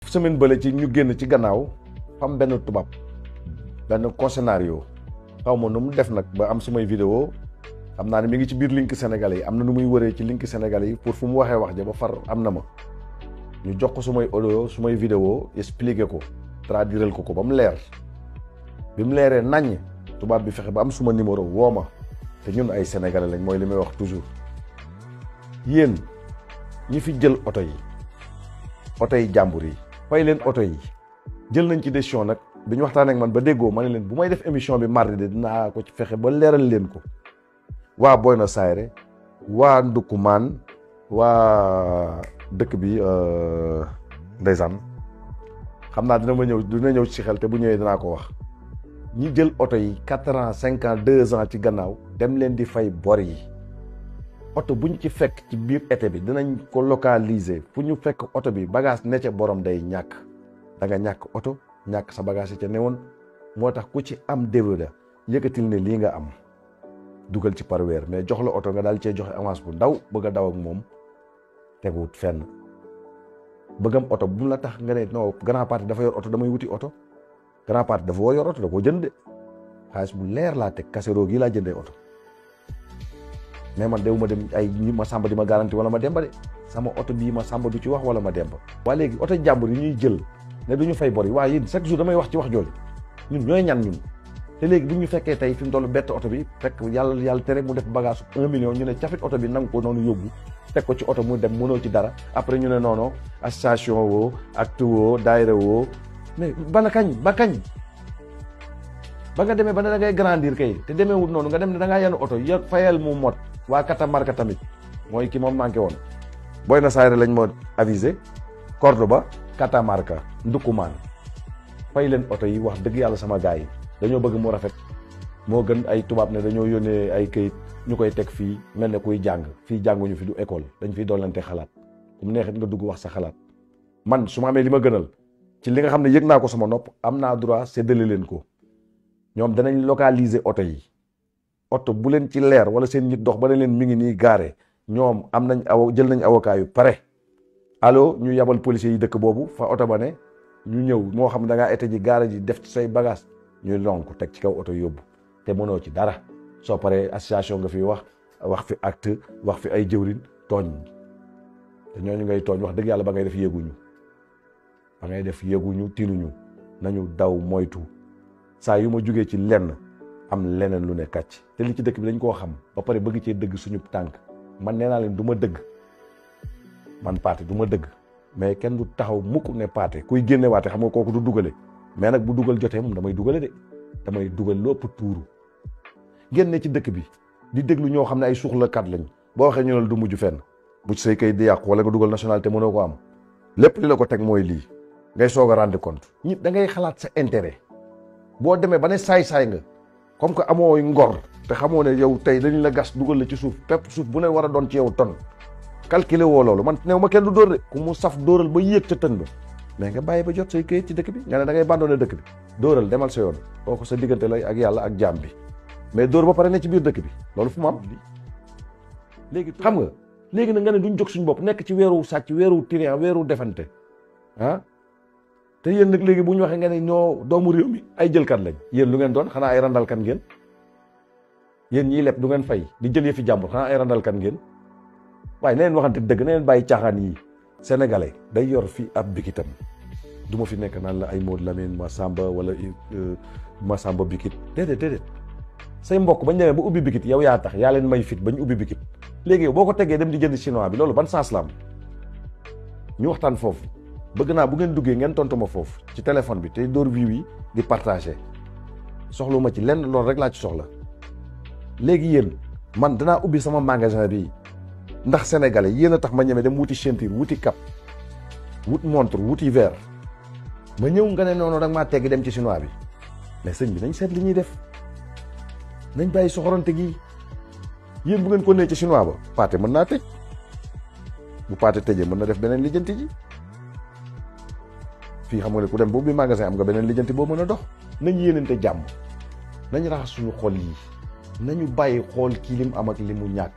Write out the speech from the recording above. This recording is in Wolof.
semaine bële ci ñu génn ci gannaaw fam benn tubaab benn concessionnaire xaw ma nu mu def nag ba am sumay vidéo xam naa ne mi ngi ci biir link sénégalais yi am na nu muy wëree ci link sénégalais yi pour fu mu waxee wax ja ba far am na ma ñu jox ko sumay audio sumay vidéo expliqué ko traduiral ko ba mu leer bi mu leeree naññ tubaab bi fexe ba am suma numéro woo ma te ñun ay sénégalais lañ mooy li may wax toujours yéen ñi fi jël oto yi jàmbur yi fay leen oto yi jël nañ ci décision nag bi ñu waxtaan ak man ba déggoo ma ne leen bu may def émission bi mardi de dinaa ko ci fexe ba leeral leen ko waa Buenos Aires waa Ndoukoumane waa dëkk bi ndeysaan xam naa dina ñëw ci xel te bu ñëwee dinaa ko wax ñi jël oto yi 4 ans 5 ans 2 ans ci gannaaw dem leen di fay bor yi oto bu ñu ci fekk ci biir été bi dinañ ko localiser fu ñu fekk oto bi bagage ne ca borom day ñàkk da nga ñàkk oto ñàkk sa bagage yi ca newoon moo tax ku ci am déwéda yëkkatil ne lii nga am dugal ci par weer mais jox la oto nga daal cee joxe avance bu ndaw bëgg a daw ak moom teguwut fenn bëggam oto bu mu la tax nga ne non grand parti dafa yor oto damay wuti oto grand parti dafa war yor oto da koo jënd de xaalis bu leer laa teg kasero gi laa jëndee oto mais man dew ma dem ay ñi ma sàmba di ma garanti wala ma demba de sama oto bii ma sàmba du ci wax wala ma demba waa léegi oto jàmbur yi ñuy jël ne du ñu fay bor yi waaye yéen chaque jour damay wax ci wax jooju ñun ñooy ñan ñun te léegi bu ñu fekkee tey fi mu toll bett oto bi fekk yàlla tere mu def bagage 1 million ñu ne cafit oto bi nangu ko noonu yóbbu teg ko ci oto mu dem mënoo ci dara après ñu ne noono association woo acte woo daayira woo mais ba kañ ba nga demee ba ne da ngay grandir kay te demeewul noonu nga dem ne da ngaa yenu oto ya fayal mu mot waa Catamarca tamit mooy ki moom manqué woon Buenos Aires lañ ma avisé Cordoba Catamarca Ndoukoumane fay leen oto yi wax dëgg yàlla sama gars yi dañoo bëgg mu rafet moo gën ay tubaab ne dañoo yónnee ay këyit ñu koy teg fii mel ne kuy jàng fii jànguñu fi du école dañ fiy doolante xalaat ku mu neexit nga dugg wax sa xalaat man su ma amee li ma gënal ci li nga xam ne yëg naa ko sama nopp am naa droit séddale leen ko ñoom danañ localiser oto yi oto bu leen ci leer wala seen nit dox ba ne leen mi ngi nii gaare ñoom am nañ jël nañ avocat yu pare allo ñu yabal policiers yi dëkk boobu fa oto ba ne ñu ñëw moo xam da ngaa été ji gaare ji def ci say bagage ñuy lonk teg ci kaw oto yóbbu te mënoo ci dara soo paree association nga fi wax fi acte wax fi ay jëwrin tooñ te ñooñu ngay tooñ wax dëgg yàlla ba ngay def yéeguñu tinuñu nañu daw moytu saa yu ma jugee ci lenn am leneen lu ne kàcc te li ci dëkk bi dañ koo xam ba pare bëgg cee dëgg suñu tànk man nee naa leen du ma dëgg man Pathé du ma dëgg mais kenn du taxaw mukk ne Pathé kuy génne waate xam nga kooku du dugale mais nag bu dugal jotee moom damay dugale de damay dugal lépp tuuru génne ci dëkk bi di déglu ñoo xam ne ay suuxlakat lañ boo waxee ñu ne du mujj fenn bu ci say kay di yàqu wala nga dugal nationalité mënoo ko am lépp li la ko teg mooy lii ngay soog a rendre compte ñi da ngay xalaat sa intérêt boo demee ba ne saay-saay nga comme que amoo ngor te xamoo ne yow tey dañu la gas dugal la ci suuf pepp suuf bu ne war a doon ci yow ton calculer woo loolu man néew ma kenn du dóor de ku mu saf dóoral ba yéeg ca tën ba mais nga bàyyi ba jot say këyit ci dëkk bi nga ne da ngay abandonné dëkk bi dóoral demal sa yoon kooku sa diggante lay ak yàlla ak jaam bi mais dóor ba pare ne ci biir dëkk bi loolu fu mu am léegi xam nga léegi nag nga ne duñ jóg suñu bopp nekk ci weeru sàcc weeru trian weeru defante ah te yéen nag léegi bu ñu waxee nga ne ñoo doomu réew mi ay jëlkat lañ yéen lu ngeen doon xanaa ay randalkat ngeen yéen ñiy leb du ngeen fay di jël yëfi jàmbur xanaa ay randalkat ngeen waaye na leen waxante dëgg na leen bàyyi caaxaan yi sénégalais day yor fi ab bikitam du ma fi nekk naan la ay Maodo Lamine Massamba wala Massamba bikit déedéet say mbokk bañ demee ba ubbi bikit yow yaa tax yaa leen may fit bañ ubbi bikit léegi boo ko tegee dem di jënd chinois bi loolu ban sens la am ñu waxtaan foofu bëgg naa bu ngeen duggee ngeen tontu ma foofu ci téléphone bi te door view yi di partager soxlu ma ci lenn loolu rek laa ci soxla léegi yéen man danaa ubbi sama magasin bi ndax sénégalais yéen a tax ma ñeme dem wuti ceinture wuti cap wut montre wuti verre ma ñëw nga ne noonu rek maa teggi dem ci chinois bi mais sëñ bi nañ seet li ñuy def nañ bàyyi soxorante gi yéen bu ngeen ko nee ci chinois ba Pathé mën naa tëj bu Pathé tëjee mën na def beneen lijjanti ji fii xam nga ne ku dem boobu bi magasin am nga beneen lijjanti boo mën a dox nañ yéenante jàmm nañ raxas suñu xol yi nañu bàyyi xool kii lim am ak li mu ñàkk